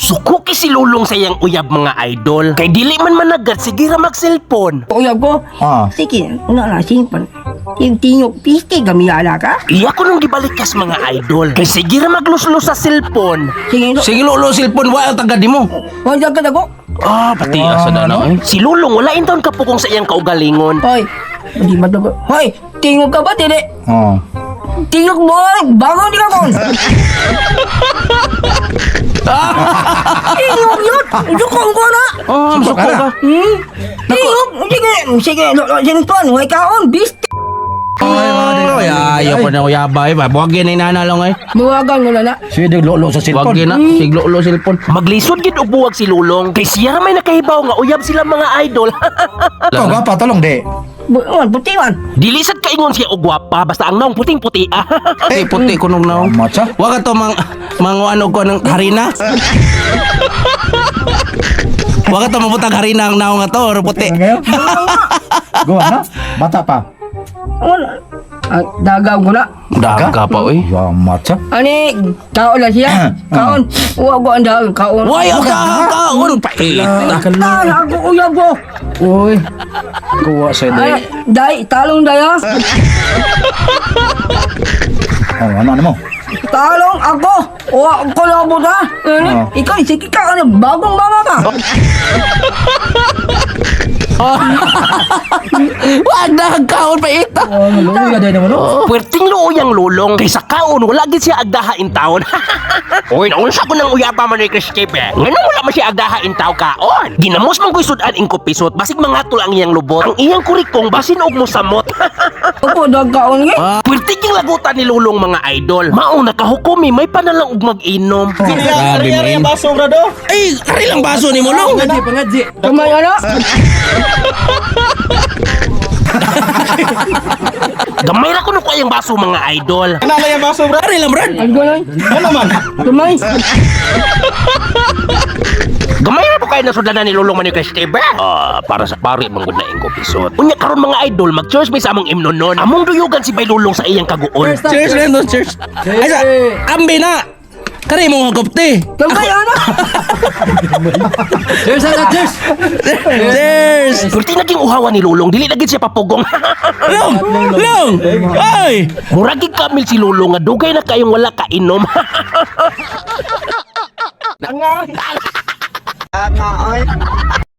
Suko kay si Lulong sa iyang uyab, mga idol. Kay dili man managat, sige ra mag-cellphone. Uyab ko. Ah. Sige, una na simpan. Yung tingok piste gamiyala ka. Iya ko nung gibalikas, mga idol. Kay sige ra magluslos sa cellphone. Sige, lo. Sige lolo cellphone wa ang tagad nimo. Wala ka dago. Ah, pati asa na na eh. Si Lulong wala intaon kapugong sa iyang kaugalingon. Hoy, hindi ba dago? Hoy, tingok ka ba dili? Oh. Tingok mo, bangon di ka kon. Tingok yun. Suko ko na. Oh, suko ka. Tingok, sige, sige, lo, lo, sinton, way kaon, biste. Oh, ya, ayaw ko na uyaba eh. Buwagin na inana lang eh. Muwagan mo na na. Sige lolo sa cellphone. Buwagin na, sige lolo cellphone. Maglisod gid og buwag si Lulong. Kay siya ra may nakahibaw nga uyab sila, mga idol. Ikaw gwapa talong di. Buwan, puti man. Dili sad kaingon siya og gwapa basta ang naong puting-puti. Ah. Puti puti kunog na. Matcha? Wa ka to mang manguano ko ng harina. Wa ka to mabutang harina ang naong nga to, or puti. Ngayon? Gawa na? Bata pa. Wala. Ah, dagaw ko na. Daga pa oy. Ya, matcha. Ani, kaon lang siya. Kaon. Uwa ko ang dahon, kaon. Why ang kaon paita. Kaon, ako uyab ko. Uy. Kuha sa Ay, day, talong daya. Oh, ano ano mo? Talong ako. Uwa ko lang po ta. Ano? Oh. Ikaw, sige ka, ano, bagong mama ka. Wag na kaon paita. Oh, maluya din naman oh. Puwerting luoy ang Lulong. Kay sa kaon wala gid siya agdaha in taon. Uy, naunsa ko nang uyaba man ni Chris Kepe. Nganong wala man siya agdaha in tao kaon? Ginamos man ko'y sudan ing kupisot, basig mangatol ang iyang lubot. Ang iyang kurikong basin og mosamot. Ako, dag kaon nga. Puwerte king lagutan ni Lulong, mga idol. Maong nakahukumi may panalang og mag-inom. Grabe mo Baso brado. Ay, kari lang baso ni mo long. Kamay, ano? Gamay ra kuno ko ang baso, mga idol. Ano lang yung baso brad? Kari lang brad. Ang gano'n. Ano man? Kamay. Gamay ra po kayo nasudlanan ni Lulong man ni Chris Kepe. Ah, para sa pare man gud na ing kupisot. Unya karon, mga idol, mag-church may sa among imnonon. Among duyugan si Bay Lulong sa iyang kaguol. Cheers Rendo, cheers. Ay sa, ambi na. Kari mo nga kopte. Kamay, ano? Cheers. Cheers. Purti naging uhawan ni Lulong, dili na gid siya papugong. Long, long. Ay. Murag gid kamil si Lulong nga dugay na kayong wala kainom.